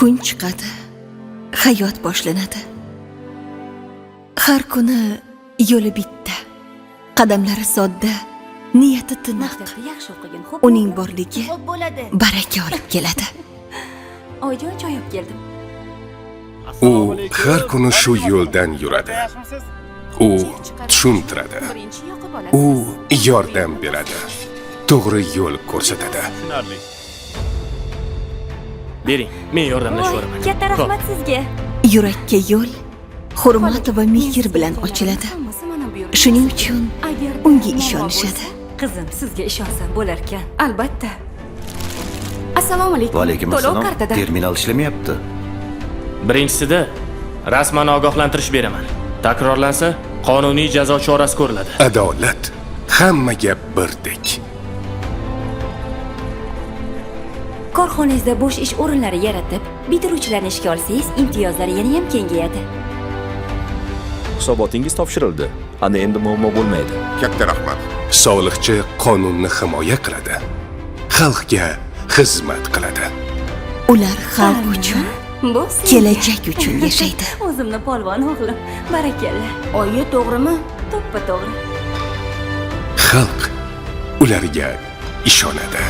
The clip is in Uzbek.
Kun chiqadi, hayot boshlanadi. Har kuni yo'li bitta, qadamlari sodda, niyati tiniq. Maktabda yaxshi o'qigin, xo'p? Uning borligi Xo'p bo'ladi. baraka olib keladi. Oyijon, choy olib keldim. U har kuni shu yo'ldan yuradi. U tushuntiradi. Birinchi yoqib olasiz. U yordam beradi. To'g'ri yo'l ko'rsatadi. Tushunarli. Bering, men yordamlashib Voy, yuboraman. katta rahmat sizga. Yurakka yo'l hurmat va mehr bilan ochiladi. Hammasi mana bu yerda. Shuning uchun Agar unga muammo ishonishadi. bo'lsa, qizim, sizga ishonsam bo'larkan. Albatta. Assalomu alaykum. Va alaykum To'lov assalom. kartada. Terminal ishlamayapti. Birinchisida rasman ogohlantirish beraman. Takrorlansa, qonuniy jazo chorasi ko'riladi. Adolat hammaga birdek. Korxonangizda bo'sh ish o'rinlari yaratib, bitiruvchilarni ishga olsangiz, imtiyozlar yana ham kengayadi. Hisobotingiz topshirildi. Ana endi muammo bo'lmaydi. Katta rahmat. Soliqchi qonunni himoya qiladi. Xalqga xizmat qiladi. Ular xalq uchun, Bu senga. kelajak uchun yashaydi. O'zimni polvon o'g'lim. Barakalla. Oyi, to'g'rimi? To'ppa to'g'ri. Xalq ularga ishonadi.